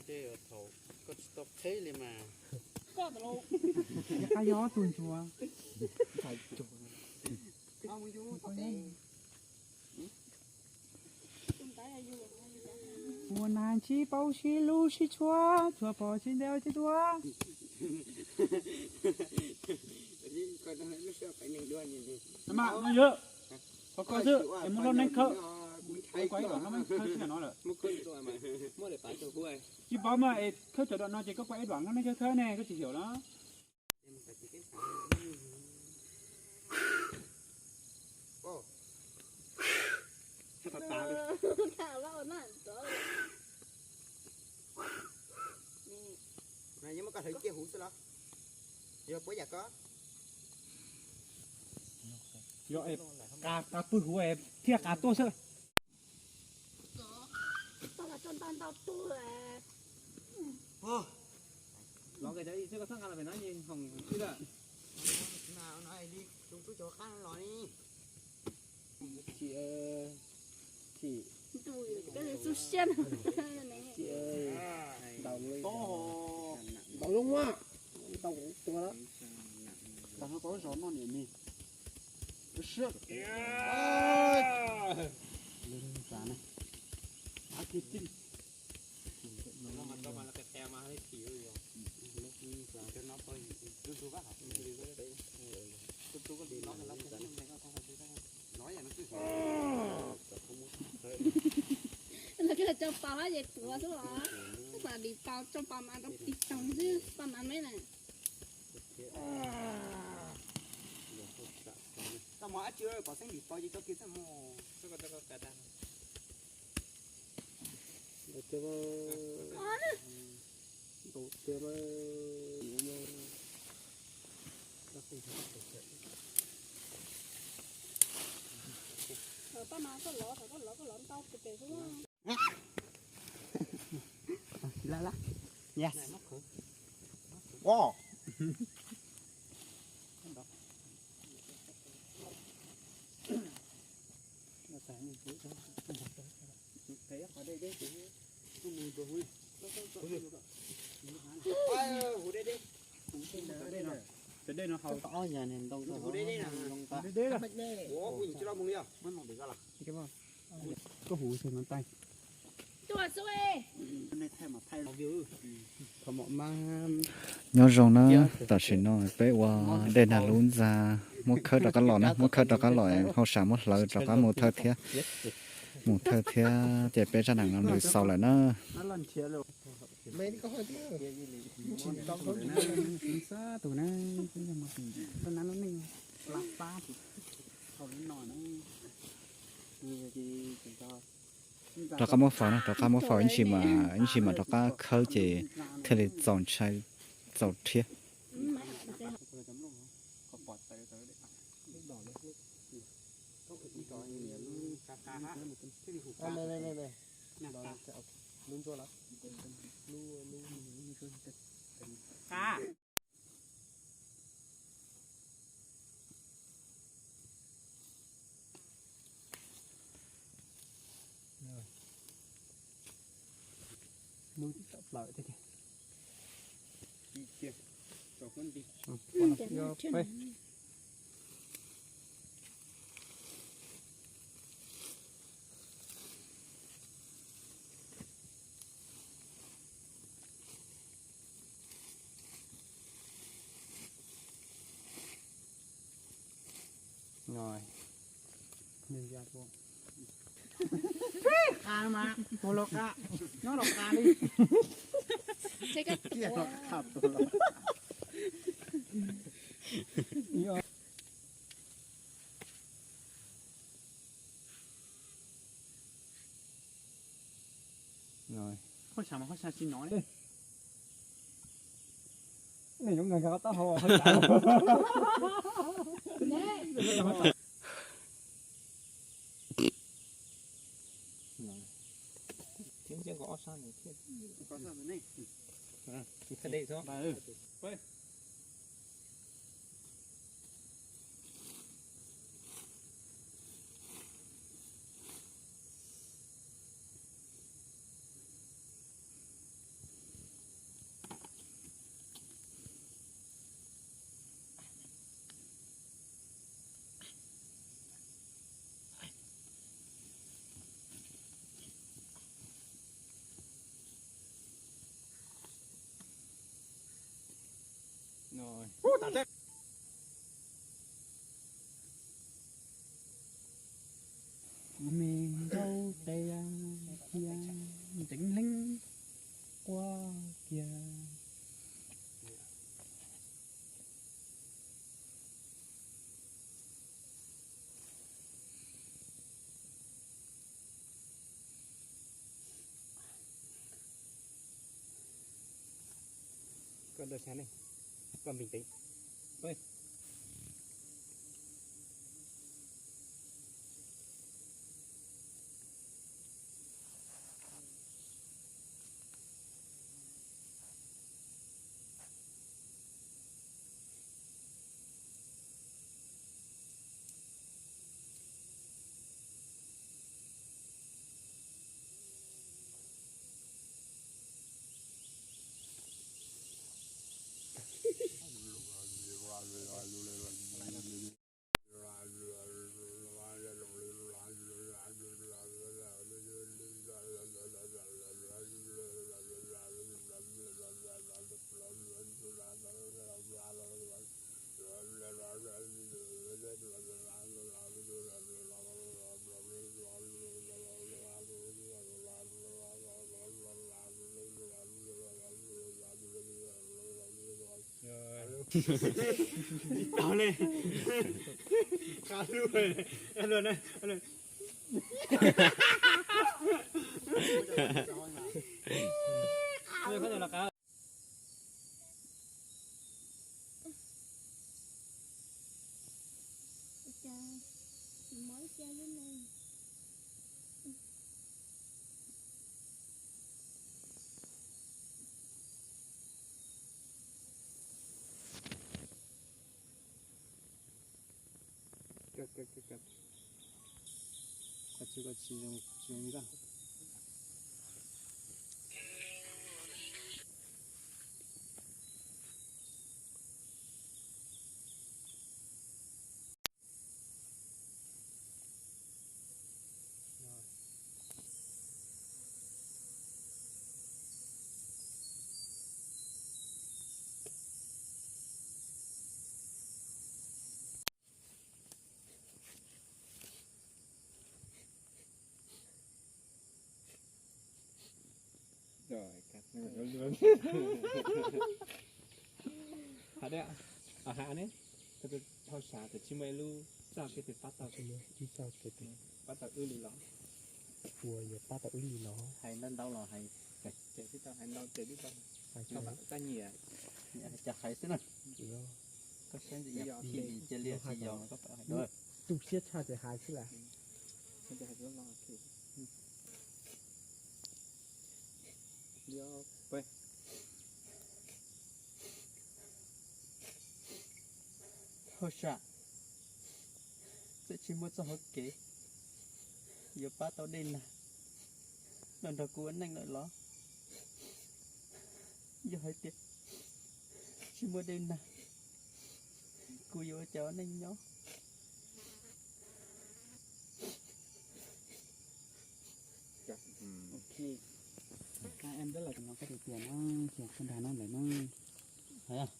Tiag. Koj tsis tau qheb li mas. Qab yob tus ntsuag. Ua nas ntsib paub sib hlub sib tshua, tshua pom sib ntev sib tua. Mas no yog, qhov ko xwb es muab lub neeb khawb, koj ib duam no khawb tsis no lawm. Tsis paub mas es khawb cov duam no ces koj kua ib duam lub neeb khawb khawb ne, koj tsis xyaum los. Yog muab koj hlawv cia huv xwb los? Yog puab yam koj. Yog, qa pw huv thiaj qa tuaj xwb. Los koj cov ib xwb koj txhob nqa los pem no yeej hoom ib lawm. Tus tub cov qab los ni. Chim, chim. Tus xu siab. Chim, ntaus li, ntaus zoo mas, ntaus tua lawm. Ntaus no tau zog noj niam mis. Siab. Lub xav na. Ab, kis tij. Lawv koj coj pas hab ces tuav xwb los, koj pas dim tau coj pas mas rau tiv toog xwb, pas mas me na. Koj mog ab tsi pom xeeb dim tau ces coj kiag txaj muag. Thaum koj lov, thaum koj lov, koj lov ntau pes pes xwb. Lawm lawm. Yes. Wow. Cov dej no hau. Dej dej na. Koj huv xwb no tais. Nyob zoo na, tam sim no peb ua dej nag lub ntxa, muab khawb rov qab los na, muab khawb rov qab los, hauj sam muab hlawv rov qab mus thawj thiab, mus thawj thiab ces peb zaj dab neeg no nws xaus lawm na. Rov qab muab faus na, rov qab muab faus ib ntsis mas, ib ntsis mas rov qab khawb ces thiaj li txaus ntshai, txaus rhiab. Tua los qab, nyob los qab li. Qhov xav mas qhov xav tsis nov li. Nej yuav nqa taub hau qhov xav. Thiab ntsib nkaus ob sab no thiab. Kuv me nraub tes cia ntxeev hleeb quaj kiag. Koj ntawd xav ne, koj bình tĩnh. Tsis tau li. Qab lub, qab lub na. Koj tsis, koj tsis zoo, tsis zoo nkauj. Hais ne, hauj sam tes tsis muaj ib lub txaj kev twg pab tau, pab tau wb li los? Ua yog pab tau wb li los? Hais ntau ntau los hais, ces twb tau hais ntau ces twb tau. Hais txog txaj nyiam, hais cas hais xwb na. Koj saib ntxim yog cia li tsis yog mas koj pab hais. Tu siab tshaj ces hais xwb las. Hauj sam, txawm tsis muaj txoj hauv kev yuav pab tau dej nag los nrog kuv ua neej lawm los? Yog hais tias tsis muaj dej nag, kuv yuav ua cas ua neej nyob? Em rất là cảm ơn các thầy Tiền đó, xin các thầy nói lại nó. Hais,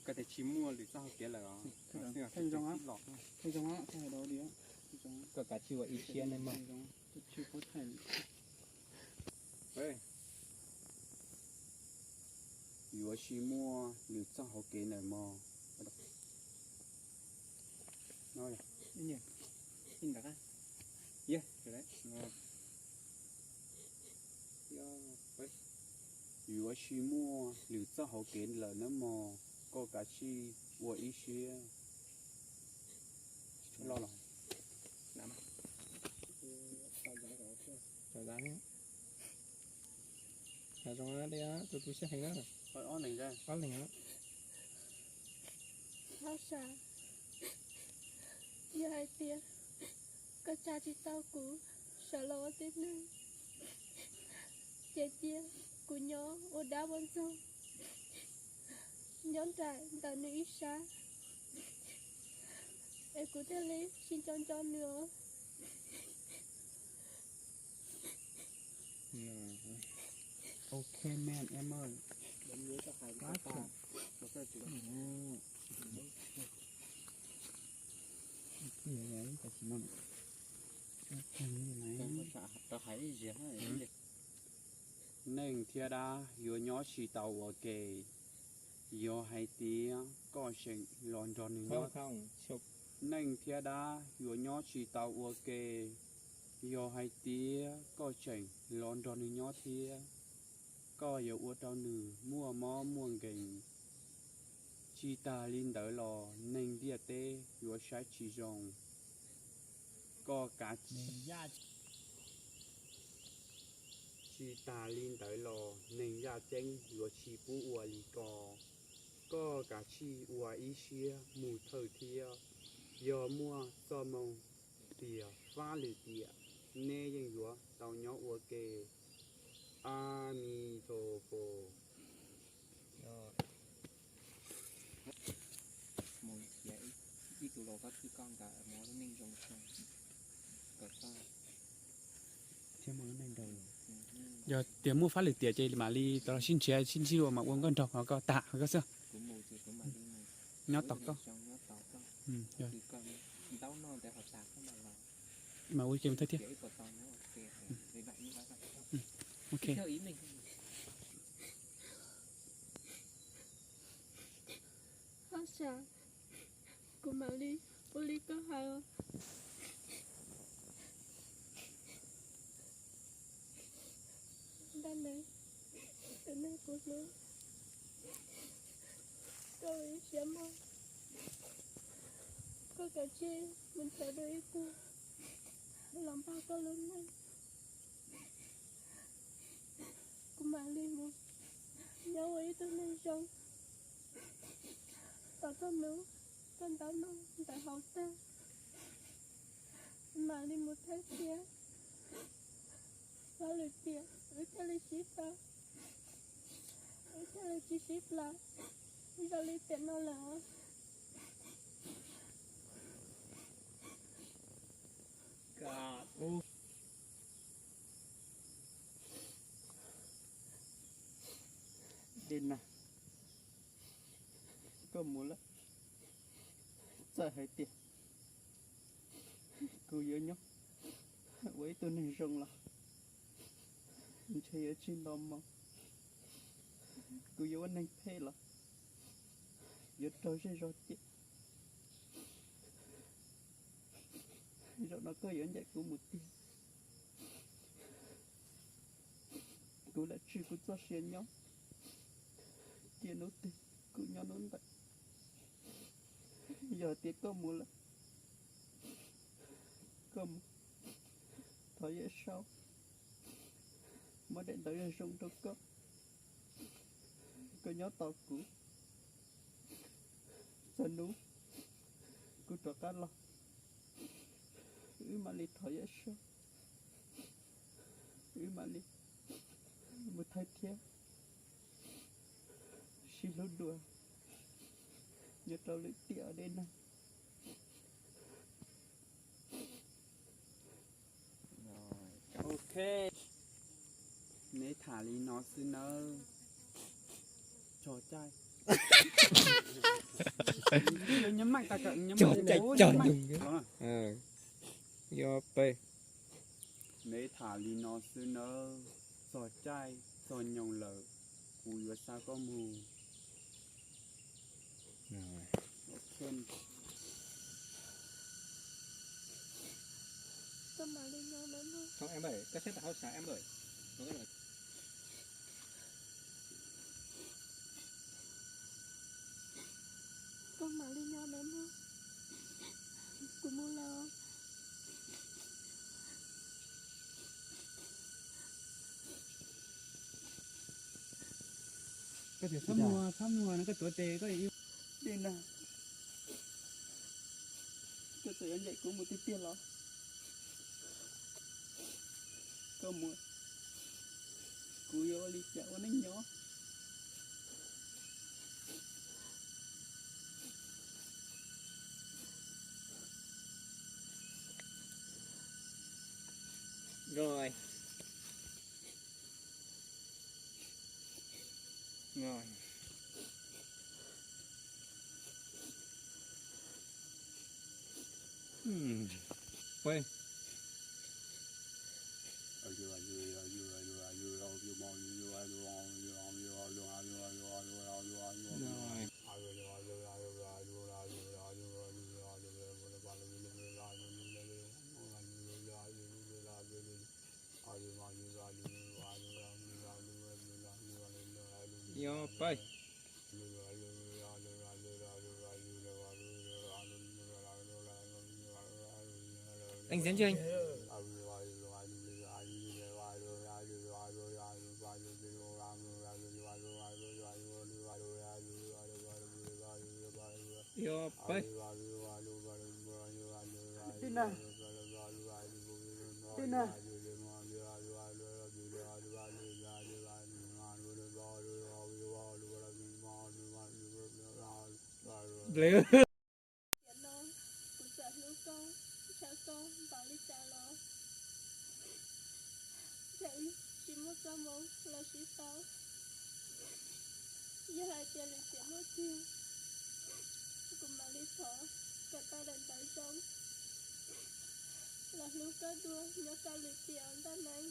koj tias tsis muaj lwm txoj hauv kev lawm os. Thej zoo á, thej hais dau diam. Koj kav tsij ua ib siab nawb mog. Yuav tsis muaj lwm txoj hauv kev ntawm mog. Yuav tsis muaj lwm txoj hauv kev lawm nawb mog, koj kav tsij ua ib siab. Loj los. Zoo, tus tu siab heev na. Ob leeg. Hauj sam, yog hais tias koj tsa tsis tau kuv sawv los ua tib neeg, ces cia kuv nyob ua dab ua ntxoog nyob nraim ntawm nws ib sab, es kuv thiaj li sib nco nco nws os. Ok man, em ơi. Neeg thiab dab yuav nyob tsis tau ua ke, yog hais tias koj tseem los nrog nws nyob. Neeg thiab dab yuav nyob tsis tau ua ke, yog hais tias koj tseem los nrog nws nyob thiab, koj yuav ua rau nws muaj mob muaj nkeeg. Tsis tas li ntawd los neeg ntiaj teb yuav saib tsis zoo koj kav. Tsis tas li ntawd los neeg yaj ceeb yuav tsis pub ua li ko. Koj kav tsij ua ib siab mus thawj thiab. Yog muaj txoj moo tias fab lwm tiam, neb yeej yuav tau nyob ua ke. A mi to fo. Mus nrhiav ib tug los koj twj koj nkawd mus ua lub neej zoo zoo kom koj. Yog tias muaj fab lwm tiam ces mam li tau los sib nrhiav sib ntsib dua mas ua nkauj nraug hos koj tag hos koj xwb. Nyob tos koj. Mas ua ke mus thawj thiab. Ok. Hauj sam, kuv mam li ua li koj hais os. Dab neeg, tus neeg kuv hlub, koj ua ib siab mog, koj kav tsij mus nrhiav dua ib tug los npaj koj lub neej. Kuv mam li mus nyob ua ib tug neeg zoo, tos koj hnub koj ntaub noj ntawv haus tag, mam li mus thawj thiab. Fab lwm tiam wb thiaj li sib tau, wb thiaj li tsis sib plas zoo li tiam no lawm. Dej nag, koj mus lawm, txawm hais tias kuv yuav nyob ua ib tug neeg zoo los ntshe yuav tsis nto moo. Kuv yuav ua neeg phem los yuav raug zej zog cem. Zaum no koj yuav ncaim kuv mus tiag. Kuv lam tswj kuv txoj sia nyob, cia hnub twg kuv nyob hnub ntawd. Yog tias koj mus lawm, koj mus, thov Yawm Saub muab daim ntawv zoo zoo rau koj, koj nyob tos kuv. Txog hnub kuv rov qab los, wb mam li thov Yawm Saub, wb mam li mus thawj thiab sib hlub dua nyob rau lwm tiam dej nag. Ok, neb tham li no xwb nawb. Tso cai. Cog caij cog nyoog. Yog peb, neb tham li no xwb nawb, txog caij txog nyoog lawm, kuv yuav xa koj mus. Koj mam li nyob nawb mog, kuv mus lawm. Koj txhob muag, txhob muag no, koj tuav tes koj. Dej nag, koj txawm yuav ncaim kuv mus tiag tiag los koj mus, kuv yuav ua li cas ua neej nyob. Rồi. Rồi. Ui. Rồi. Yog peb. Anh Diễm Trường. Yog peb. Dej nag. Dej nag. Tiam no kuv txawm hlub koj, ntshaw koj npaum li cas los, txawm tsis muaj txoj hmoo los sib tau. Yog hais tias lwm tiam muaj tiag, kuv mam li thov kom tau daim ntawv zoo los hlub koj dua nyob rau lwm tiam ntag neej.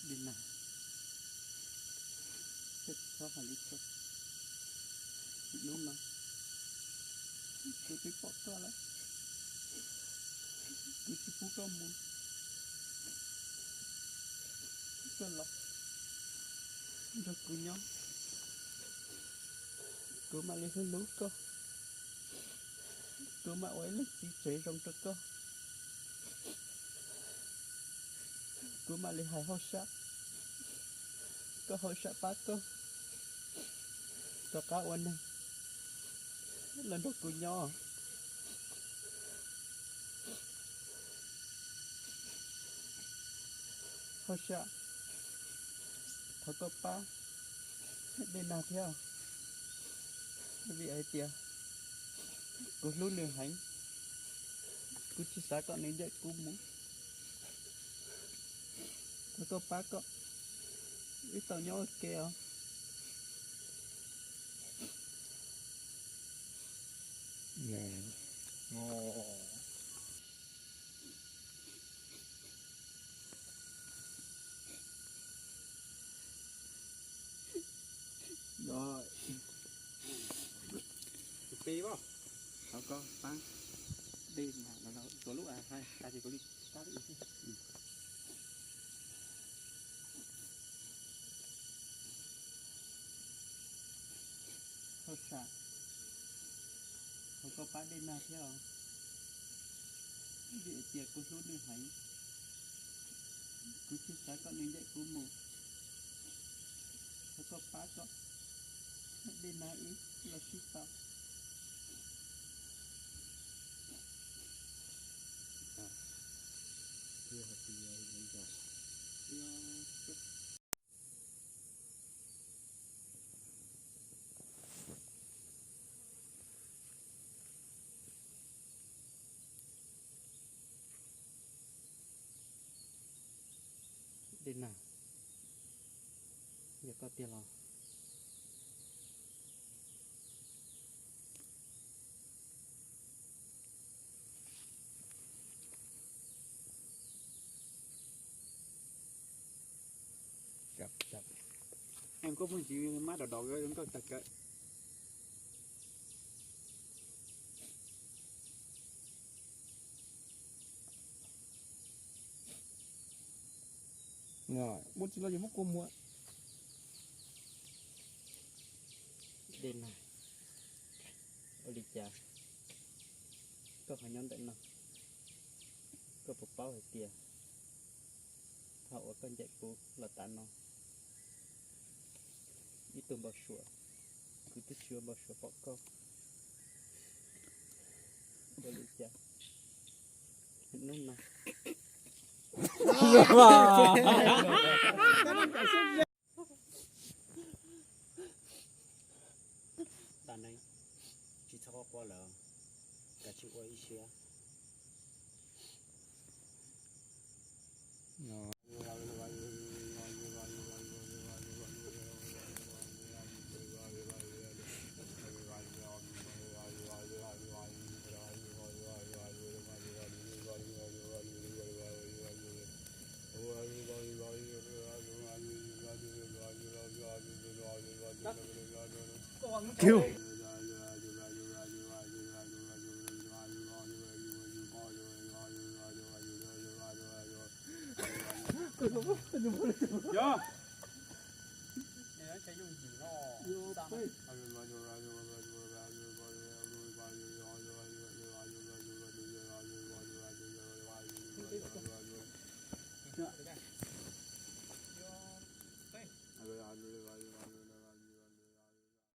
Dej nag, koj txhob hais li ko. Hnub no kuv twb pom koj lawm, kuv tsis pub koj mus, koj los nrog kuv nyob, kuv mam li hlub hlub koj, kuv mam ua ib leej txiv tsev zoo rau koj. Kuv mam li hais hauj sam, koj hauj sam pab koj rov qab ua neeg los nrog kuv nyob. Hauj sam, thov koj pab dej nag thiab, vim hais tias kuv hlub nws heev, kuv tsis xav kom nws ncaim kuv mus. Thov koj pab kom wb tau nyob ua ke os. Tus peb, thov koj pab dej nag no rau lub, tas ces kuv li pab lub. Hauj sam, thov koj pab dej nag thiab os, vim hais tias kuv hlub nws heev, kuv tsis xav kom nws ncaim kuv mus. Thov koj pab kom dej nag wb los sib tau. Dej nag, yog koj tiag los? Koj phooj ywg mab dog dog nkauj tag kawg. Muaj tsis los yus muab kua muag. Dej nag, ua li cas koj ho nyob ntawm no? Koj puas paub hais tias thaum uas koj ncaim kuv los tas no, ib tug npau suav, kuv twb tsis ua npau suav pom koj. Ua li cas hnub no tsis txhob quaj lawm, kav tsij ua ib siab.